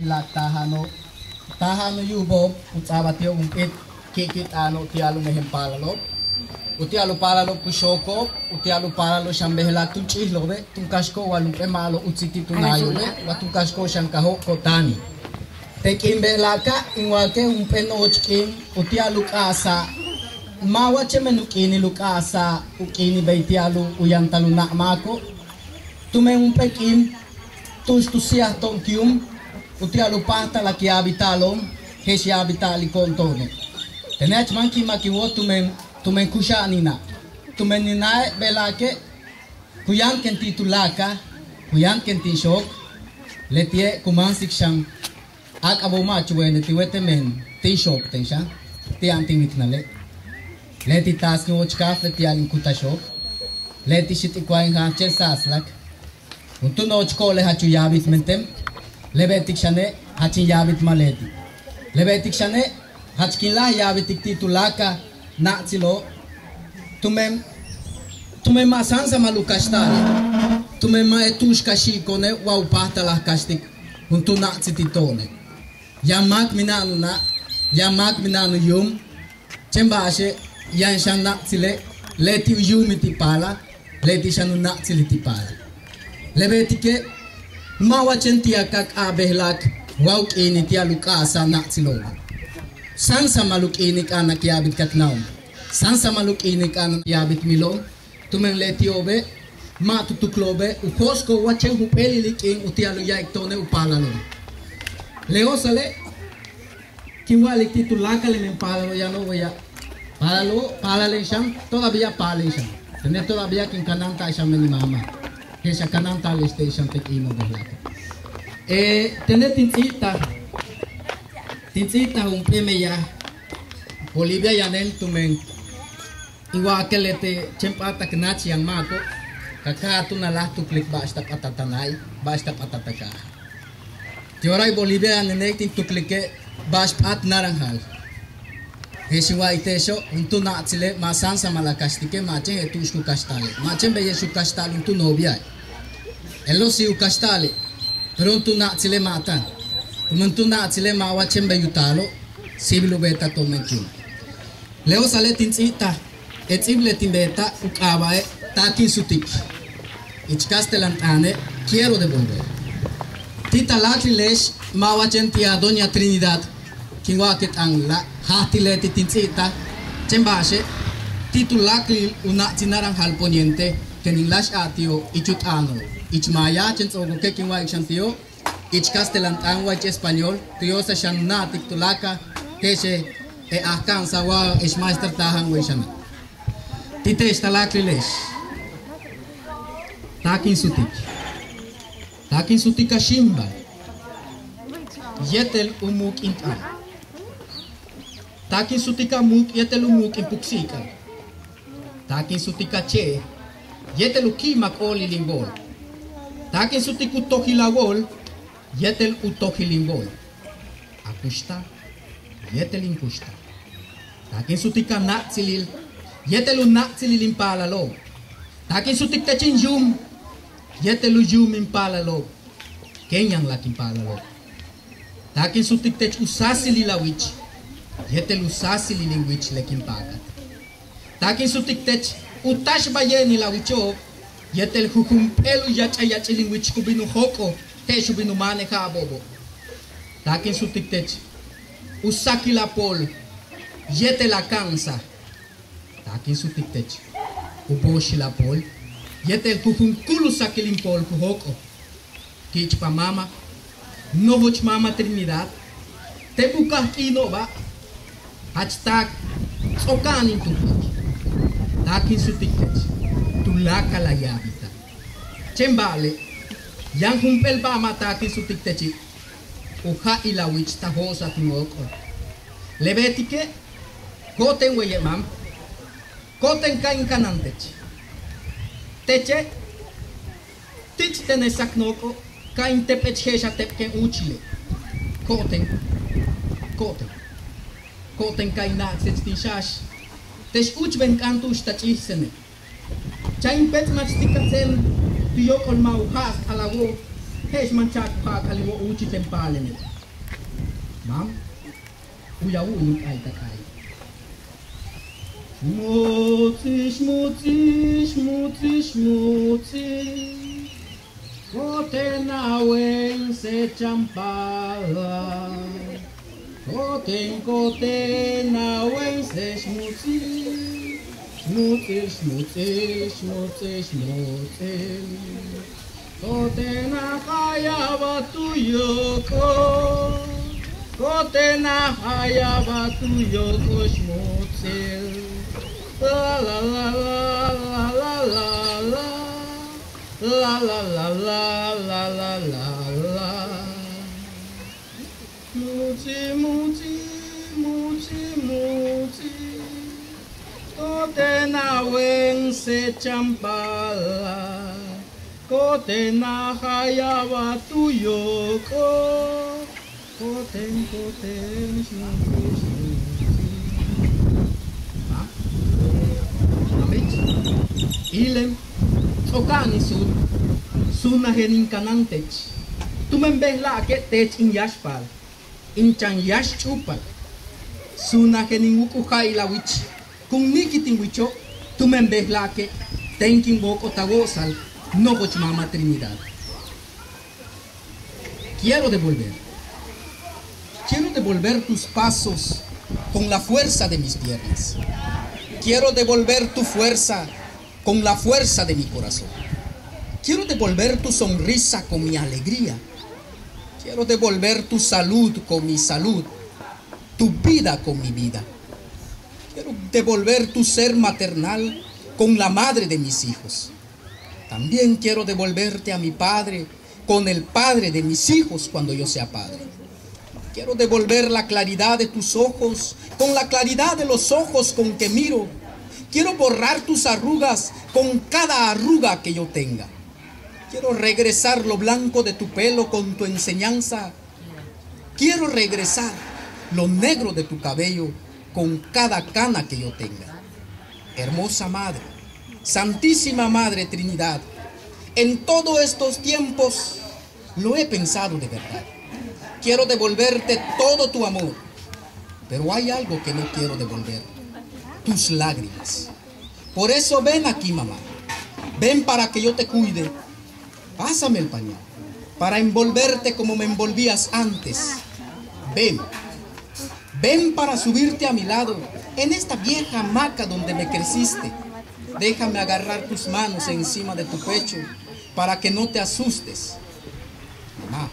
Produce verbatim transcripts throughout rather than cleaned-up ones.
Bejla'e' táaja'ano'ob, táaja'ano'ob yu'ubo'ob u ts'a'abal ti'ob jump'íit ki'ikit'aano'ob uti'al u mejen paalalo'ob, uti'al u paalalo'ob ku xooko'ob, uti'al u paalalo'ob xan bejla'e' tun ch'íijilo'obe' tun kaxko'ob wa jump'éel ma'alob uts ti' tun na'ayo'obe' wa tun kaxko'ob xan kajo'ob ko'otáanil. Te' k'iin bejla'e' ka' in wa'alike' jump'éel nojoch k'iin uti'al u k'a'asa'al ma' wa chéen men u k'iinil u k'a'asa'al u k'iinil bey ti'al u yantal u na' máako'ob. Tumen jump'éel k'iin tu'ux tu síiaj to'on ti' yuum uti'al u páajtal k yaabilta'alo'on je'ex yaabilta'aliko'on to'one'. Tene' jach máan ki'imak in wóol tumen tumen kuxa'an in na', tumen in na'e' bejla'e' ke' ku yáantiken ti' tuláakal, ku yáantiken ti' xook. Leti'e' ku máansik xan áak'abo'ob ma'ach weene' ti' wéetel men ti' xook ten xan ti' yaan tin wiknale'. Leti' taas in wóoch café ti'al in kutal xook. Leti' xit'ik wa in jaaj chéen sáaslak. Juntúul nojoch ko'olel jach u yaabiltmenten. Le beetik xane' jach in yaabiltmal leti'. Le beetik xane' jach kin láaj yaabiltik ti' tuláakal na'tsilo'ob. Tumen tumen ma' sáansamal u kaxta'ale'. Tumen ma'e' tu'ux ka xi'iko'one' wa u páajtal k kaxtik juntúul na'tsil ti' to'one'. Yaan máak mina'an u na', yaan máak mina'an u yuum. Chéen ba'axe' yaan xan na'tsile' leti' u yuumil ti' paalal, leti' xan u na'tsilil ti' paalal. Le beetike' ma' wa chéen ti'al ka k'aab bejla'e' wa u k'iinil ti'al u k'a'asa'al na'tsilo'obe'. Sáansamal u k'iinil k'a'ana'an k yaabiltik k na'on. Sáansamal u k'iinil k'a'ana'an k yaabiltmilo'on. Tumen leti'obe' ma' tu tuukulo'obe' u jo'osiko'ob wa chéen jump'éelili' k'iin uti'al u ya'alik to'one' u paalalo'on. Le o'osale' kin wa'alik ti' tuláakal le men paalalo'ob yano'ob weya'. Paalalo'ob, paalalen xan, todavía paalen xan. Tene' todavía kin kanáanta'al xan men in maama. Je'ex a kanáanta'ale'ex te'ex xan te' k'iino'ob bejla'e'. Tene' tin ts'íibtaj, tin ts'íibtaj jump'éel meyaj Bolivia yanen tumen in wa'alike' leti' chéen p'áatak náach yaan máako' ka káaj túun a láaj tuklik ba'ax ta p'atal ta na'i, ba'ax ta p'atal ta kaaja'. Ti' orail Bolivia yanene' tin tuklike' ba'ax p'áat naranjal. Je'ex in wa'alik te'exo' juntúul na'tsile' ma' sáansamal a kaxtike' ma' chéen je'el tu'ux ku kaxta'ale', ma' chéen beye'ex u kaxta'al juntúul noviae'. Je'elo' sí u kaxta'ale', pero juntúul na'tsile' ma' táan. Tumen juntúul na'tsile' ma' wa chéen bey u taalo', síibil u beetaj to'on men k'iin. Le o'osale' tin ts'íibtaj, e ts'íibil le tin beetaj u k'aaba'e' Taak in sutik. Ich kastelan t'aane' quiero devolver. Ti' ta láaklile'ex ma' wa chéen ti'al doña Trinidad kin wa'alike' t'aan la' jaaj ti' leti' tin ts'íibtaj. Chéen ba'axe' ti' tuláaklil u na'tsil naranjal poniente ken in láaj a'al ti'o' ich u t'aano'. Ich maaya chéen ts'o'okoke' kin wa'alik xan ti'o' ich kastelan t'aan wa ich español tu yo'osal xan u na'atik tuláakal je'ex e ajka'ansaj wa ex maestra táaja'an wey xana'. Ti' te'ex ta láaklile'ex. Taak in sutik. Taak in sutik a xíimbal yéetel u muuk' in t'aan. Taak in sutik a muuk' yéetel u muuk' in puksi'ik'al. Taak in sutik a che'ej yéetel u ki'imak óolil in wóol. Taak in sutik u tojil a wóol yéetel u tojil in wóol. A kuxtal yéetel in kuxtal. Taak in sutik a na'tsilil yéetel u na'tsilil in paalalo'ob. Taak in sutik tech in yuum yéetel u yuum in paalalo'ob. Kéen yanlak in paalalo'ob. Taak in sutik tech u sáasilil a wich yéetel u sáasilil in wich le kin paakat. Taak in sutik tech u táaxbal yéenil a wicho'ob yéetel jujump'éel u yach'al yach'il in wich ku bin u jóok'ol je'ex u bin u máanil ja'abo'obo'. Taak in sutik tech u sakil a pool yéetel a ka'ansaj. Taak in sutik tech u booxil a pool yéetel jujunkúul u sakil in pool ku jóok'ol. Ki'ichpaj maama, nojoch maama Trinidad, te' buka'aj k'iino'oba' jach taak ts'o'oka'an in tuklik. Taak in sutik tech tuláakal a yaabilta'al. Chéen ba'ale' yaan jump'éel ba'al ma' taak in sutik techi'. U ja'il a wich ta jo'osa'al tin wóok'ol. Le beetike' ko'oten weye' máam. Ko'oten ka in kanantech. Teche' tich' tene' sak nook'o' ka in tep'ech je'ex a tep'ken úuchile'. Ko'oten, ko'oten, ko'oten ka in na'aksech tin xa'ax te'ex úuchben k'aan tu'ux ta ch'íijsene'. Chan in pets'machtik a tséen tu yóok'ol ma' u ja'ast'al a wóol. Je'ex mancha'ak u ja'ak'al in wóol úuchij teen paalene'. Máam, u ya'al u in k'a'aytak k'a'ay. Muts'il, muts'il, muts'il, muts'il. Ko'oten a weense' chan paalal. Ko'oten, ko'oten a weense' muts'il. Muts'il, muts'il, muts'il, muts'il. Ko'oten a jayabal tu yóok'ol. Ko'oten a jayabal tu yóok'ol muts'il. La, la, la, la. La, la, la, la, la, la. Muts'il, muts'il, muts'il, muts'il. Ko'oten a weense' chan paalal. Ko'oten a jayabal tu yóok'ol. Ko'oten, ko'oten, muts'il, muts'il. Máamich, ilem, ts'o'oka'an in suut, suunajen in kanáantech. Tumen bejela'ake' teech in yáax paal, in chan yáax ch'úupal. Suunajen in wu'uk u ja'il a wich, kun níikil tin wicho', tumen bejela'ake' teen kin wóok'ol ta wo'osal, nojoch maama Trinidad. Quiero devolver. Quiero devolver tus pasos con la fuerza de mis piernas. Quiero devolver tu fuerza con la fuerza de mi corazón. Quiero devolver tu sonrisa con mi alegría. Quiero devolver tu salud con mi salud. Tu vida con mi vida. Quiero devolver tu ser maternal con la madre de mis hijos. También quiero devolverte a mi padre con el padre de mis hijos cuando yo sea padre. Quiero devolver la claridad de tus ojos con la claridad de los ojos con que miro. Quiero borrar tus arrugas con cada arruga que yo tenga. Quiero regresar lo blanco de tu pelo con tu enseñanza. Quiero regresar lo negro de tu cabello con cada cana que yo tenga. Hermosa Madre, Santísima Madre Trinidad, en todos estos tiempos lo he pensado de verdad. Quiero devolverte todo tu amor, pero hay algo que no quiero devolver: tus lágrimas. Por eso ven aquí, mamá. Ven para que yo te cuide. Pásame el pañal para envolverte como me envolvías antes. Ven. Ven para subirte a mi lado en esta vieja hamaca donde me creciste. Déjame agarrar tus manos encima de tu pecho para que no te asustes. Mamá,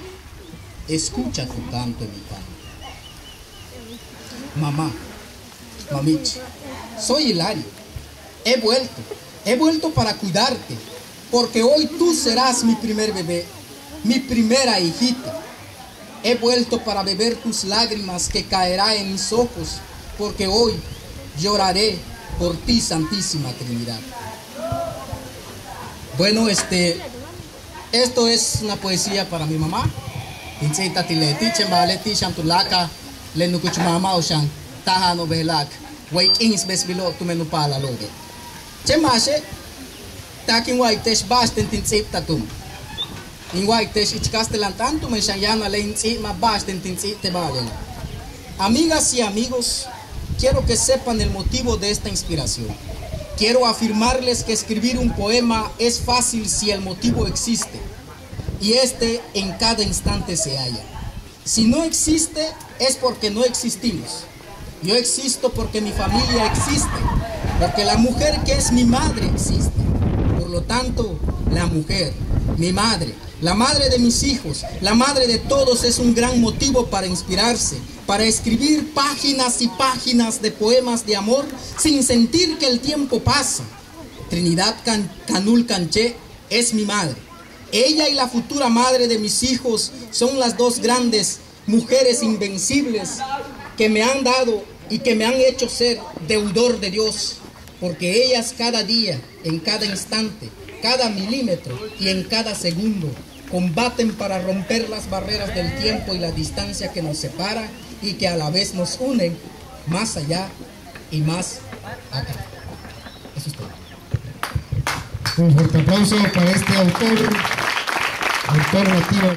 escucha tu canto en mi canto. Mamá, mamich, soy Hilario. He vuelto, he vuelto para cuidarte, porque hoy tú serás mi primer bebé, mi primera hijita. He vuelto para beber tus lágrimas que caerá en mis ojos, porque hoy lloraré por ti, Santísima Trinidad. Bueno, este, esto es una poesía para mi mamá. In ts'íibtaj ti' leti', chéen ba'ale' ti' xan tuláakal le nukuch maamao' xan táaj u bejela'ak way k'iinsbesbilo'ob tumen u paalalo'obe'. Chéen máaxe', taak in wa'alik te'ex ba'axten tin ts'íibtaj túun. In wa'alik te'ex ich kastelan t'aan tumen xan yáanale' in ts'íib ma' ba'axten tin ts'íib te' ba'ale'. Amigas y amigos, quiero que sepan el motivo de esta inspiración. Quiero afirmarles que escribir un poema es fácil si el motivo existe, y este en cada instante se halla. Si no existe, es porque no existimos. Yo existo porque mi familia existe, porque la mujer que es mi madre existe. Por lo tanto, la mujer, mi madre, la madre de mis hijos, la madre de todos es un gran motivo para inspirarse, para escribir páginas y páginas de poemas de amor sin sentir que el tiempo pasa. Trinidad Can-, Canul Canché es mi madre. Ella y la futura madre de mis hijos son las dos grandes mujeres invencibles que me han dado y que me han hecho ser deudor de Dios, porque ellas cada día, en cada instante, cada milímetro y en cada segundo, combaten para romper las barreras del tiempo y la distancia que nos separa y que a la vez nos unen más allá y más acá. Eso es todo. Un fuerte aplauso para este autor. Murtolo Martínez